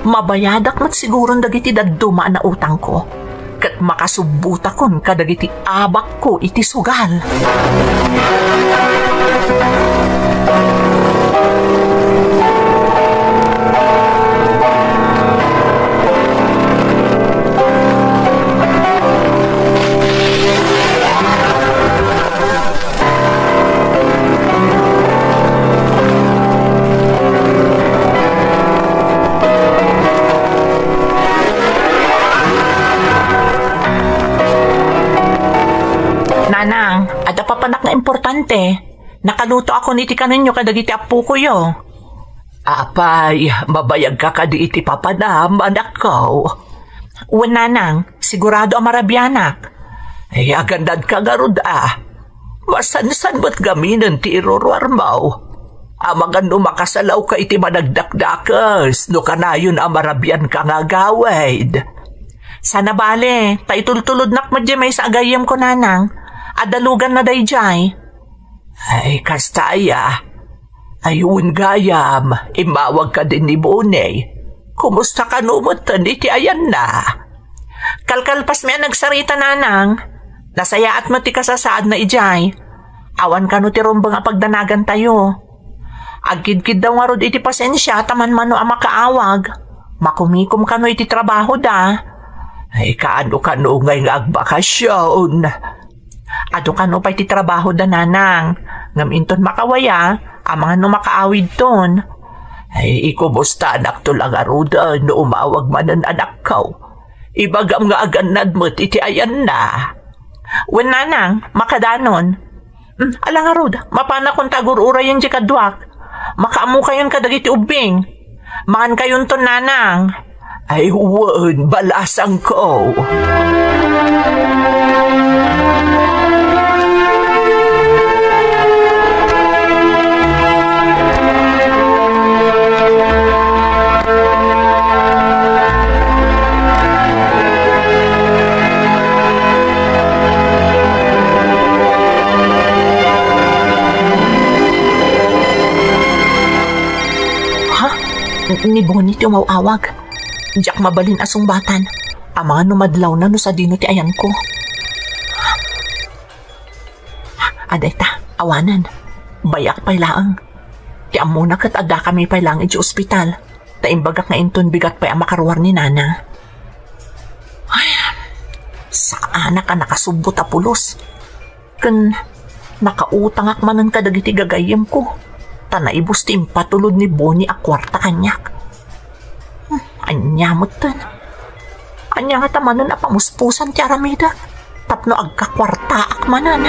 Mabayadak met siguron dagiti dadduma a nautangko. ket makasubbotakon kadagiti abakko iti sugal. Nanang, adda papanak nga importante. Nakalutoakon iti kanenyo kadagiti appokoyo. Apay, mabayagka kadi iti papanam, anakko? Wen, nanang, sigurado a marabianak. Ay, agannadka ngarud a. Masansan met ngaminen ti iruruarmo. Amangan no makasalawka iti managdakdakes no kanayon a marabianka nga agawid. Sana bale, ta itultulodnak met diay maysa a gayyemko, nanang. Adda luganna daydiay. Ay, kasta aya. Ay, wen gayam, immawagka din ni Bonnie. Kumusta kano metten iti ayanna? Kalkalpasmi a nagsarita, nanang. Nasayaat met ti kasasaadna idiay. Awan kano ti rumbeng a pagdanagantayo. Agkidkiddaw ngarud iti pasensia ta manmano a makaawag. Makumikom kano iti trabahoda. Ay, kaano kano ngay nga agbakasyon? Adu kano pay ti trabahoda, nanang. Ngem inton makawaya, amangan no makaawidton. Ay, ikumustanakto la ngaruden no umawag manen, anakko. Ibagam nga agannad met iti ayanna. Wen, nanang, makadanon. Mm, ala ngarud, mapanakon ta agur-urayen diay kaduak. Makaammokayon kadagiti ubbing. Mangankayonton, nanang. Ay, wen, balasangko. Ha? Ni Bonnie ti umaw-awag. Diak mabalin a sungbatan. Amangan no madlawna no sadino ti ayanko. Adayta, awanen. Bayak pay laeng. Ti ammona ket addakami pay laeng idiay ospital. Ta imbagak nga inton bigat pay a makaruar ni Nana. Ay, saanak a nakasubbot a pulos. Ken nakautangak manen kadagiti gagayyemko. Ta naibus ti impatulod ni Bonnie a kuarta kaniak. Hmm, ania metten? Ania ngata manen a pamuspusan ti aramidek tapno agkakuartaak manen?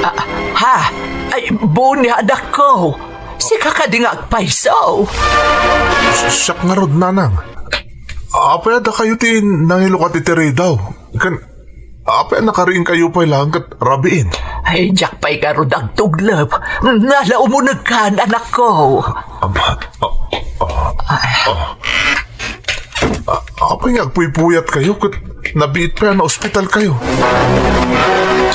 Ah, ha? Ay, Bonnie, anakko. Sika kadi nga agpayso? Siak ngarud, Nanang. Apay a dakayo ti nangilukat iti ridaw? Ken, apay a nakariingkayo pay laeng ket rabiin? Ay, diak pay ngarud agtuglep. Nala, umunegkan, anakko. Ama, ah, ah, ah. A-, apay nga agpuypuyatkayo ket nabiit pay a naospitalkayo?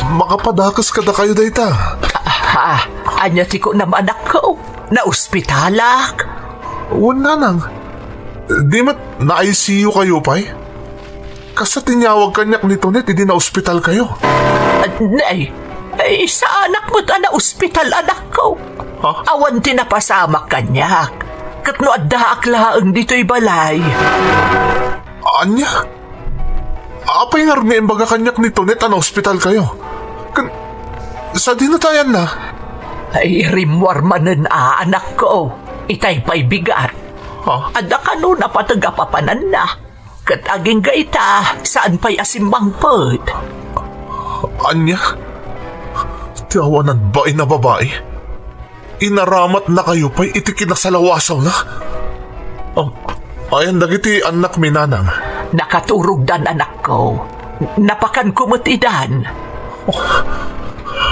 Makapadakes kadakayo dayta. Ha? Ania ti kunam, anakko? Naospitalak? Wen, Nanang. Di met na-I C U kayo pay? Kasta ti inyawag kaniak ni Tonet idi naospitalkayo. Ah, nay, ay, saanak met a naospital, anakko. Ha? Awan ti napasamak kaniak. Ket no addaak laeng ditoy balay. Ania? Apay ngarud nga imbaga kaniak ni Tonet a naospitalkayo? Ken, sadino ti ayanna? Ay, rimmuar manen a, anakko. Itay pay bigat. Ha? Adda kano napateg a papananna. Ket agingga ita, saan pay a simmangpet. Ania? Ti awanan bain a babai? Inaramatnakayo pay iti kinasalawasawna? Am, ayan dagiti annakmi, nanang? Nakaturogdan, anakko. Napakanko met idan. Oh,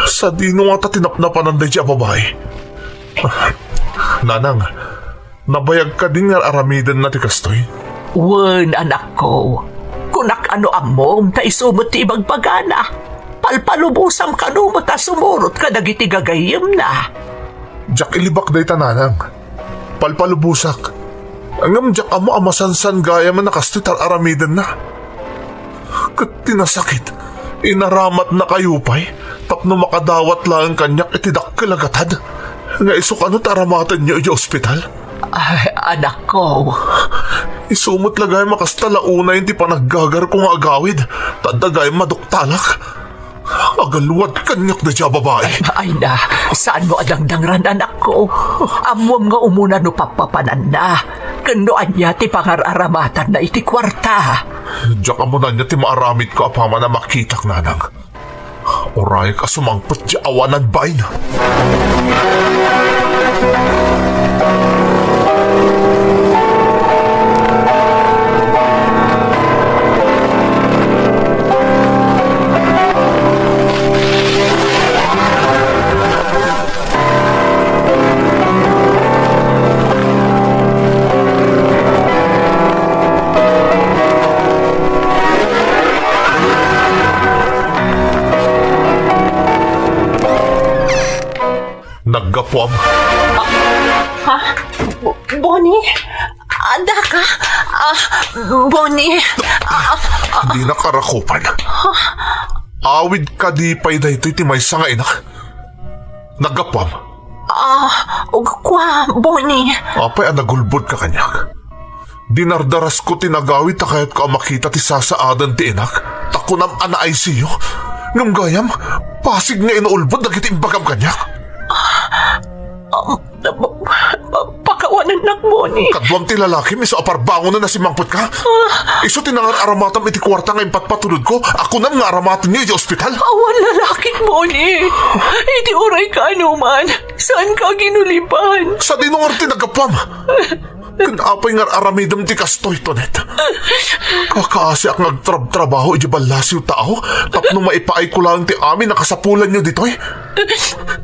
sadino ngata ti napnapanan daydiay a babai? Nanang, nabayag kadin nga ar-aramidenna ti kastoy? Wen, anakko. Kunak a no ammom ta isu met ti ibagbagana. Palpalubosam kano met a sumurot kadagiti gagayyemna. Diak ilibak dayta, nanang. Palpalubosak. Ngem diak ammo a masansan gayam a kastoy ti ar-aramidenna. Ket ti nasakit, inaramatnakayo pay tapno makadawat laeng kaniak iti dakkel a gatad nga isu kano ti aramatenyo idiay ospital. Ay, anakko. Isu met la gayam a kasta la unayen ti panaggagarko nga agawid, ta adda gayam maduktalak. Agaluad kaniak daydiay a babai. Ay na, saanmo a dangdangran, anakko. Ammom nga umuna no pappapananna, ken no ania ti pangar-aramatanna iti kuarta. Diak ammo no ania ti maaramidko apaman a makitak, nanang. Urayek a sumangpet diay awanan bain. Naggapuam. Ha? Bo-, Bonnie? Adda ka? Ah, Bonnie? Ah, ah, Dinak arakupan. Awid kadi pay daytoy ti maysa nga inak? Naggapuam. Ah, ug kua, Bonnie. Apay a nagulbodka kaniak? Dinardarasko ti nagawid ta kayatko a makita ti sasaadan ti inak, ta kunam a na-I C U. Ngem gayam, pasig nga inuulbod dagiti imbagam kaniak. Ah, pa-, pa-, pakawanennak, Bonnie. Kaduam ti lalakim isu a parbangonen a simmangpetka? Ah. Isu ti nangar-aramatam iti kuarta nga impatpatulodko a kunam nga aramatenyo iti ospital? Awan lalakik, Bonnie. Iti uray kaanoman, saanka a ginulipan. Sadino ngarud ti naggapuam? Ken apay nga ar-aramidem ti kastoy, Tonet? Kakaasiak nga agtrabtrabaho idiay ballasiw tao tapno maipaayko laeng ti amin a kasapulanyo ditoy.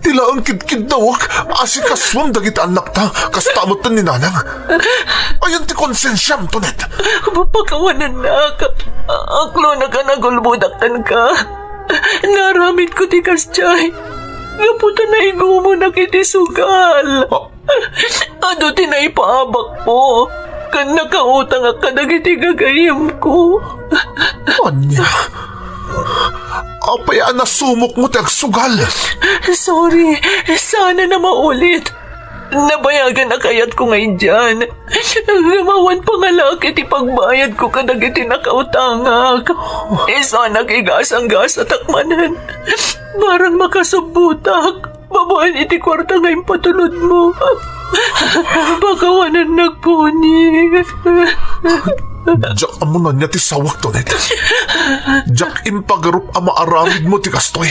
Ti laeng kidkiddawek, asikasuem dagiti annakta, kasta metten ni Nanang. Ayan ti konsensiam, Tonet. Pakawanennak. Aklonak a nagulbodak kenka. Naaramidko ti kasdiay gapu ta naigumonak iti sugal. Ah. Adu ti naipaabakko, ken nakautangak kadagiti gagayyemko. Ania? Apay a nasumokmo ti agsugal? Sorry, saanen a maulit. Nabayagan a kayatko nga idian. Ngem awan pangalaak iti pagbayadko kadagiti nakautangak. Isanak igasanggasatak manen. Barang makasubbotak babaen iti kuarta nga impatulodmo. Pakawanennak, Bonnie. Diak ammo no ania ti sawek, Tonet. Diak impagarup a maaramidmo ti kastoy.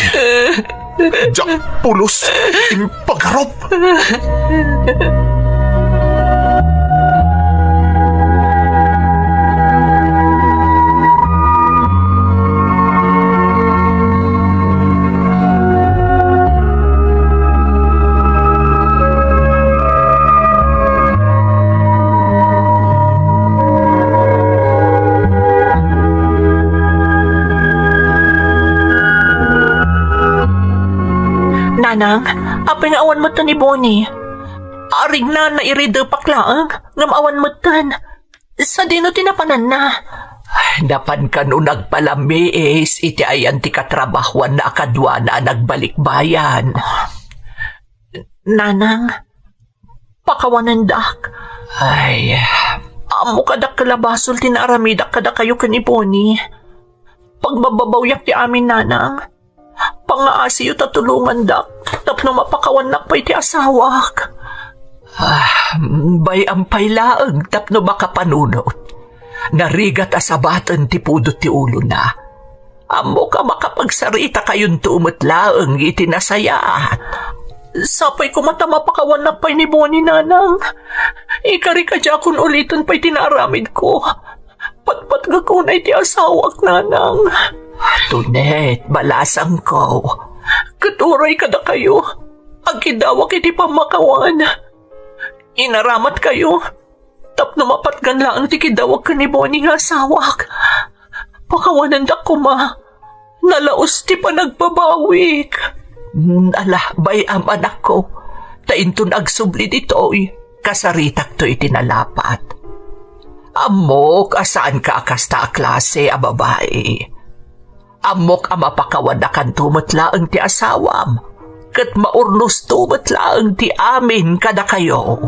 Diak pulos impagarup. Nanang, apay nga awan metten ni Bonnie? Arigna, nairidepak laeng, ngem awan metten. Sadino ti napananna? Napan kano nagpalamiis iti ayan ti katrabahuanna a kaduana a nagbalikbayan. Nanang, pakawanendak. Ay. Ammok a dakkel a basol ti naaramidak kadakayo ken ni Bonnie. Pagbababawyak ti amin, nanang. Pangaasiyo ta tulongandak tapno mapakawannak pay ti asawak. Ah, bay-am pay laeng tapno makapanunot. Narigat a sabaten ti pudot ti ulona. Ammok a makapagsarita kayonto met laeng iti nasayaat. Sapay koma ta mapakawannak pay ni Bonnie, nanang. Ikari kadiakon uliten pay ti naaramidko. Patpatgek unay ti asawak, nanang. Tunet, balasangko. Ket uray kadakayo, agkidawak iti pammakawan. Inaramatkayo tapno mapatgan laeng ti kidawak ken ni Bonnie nga asawak. Pakawanendak koma. Nalaus ti panagbabawik. Mm, ala, bay-am, anakko. Ta inton agsubli ditoy, kasaritakto iti nalapat. Ammok a saanka a kasta a klase a babai. Ammok a mapakawannakanto met laeng ti asawam, ket maurnosto met laeng ti amin kadakayo.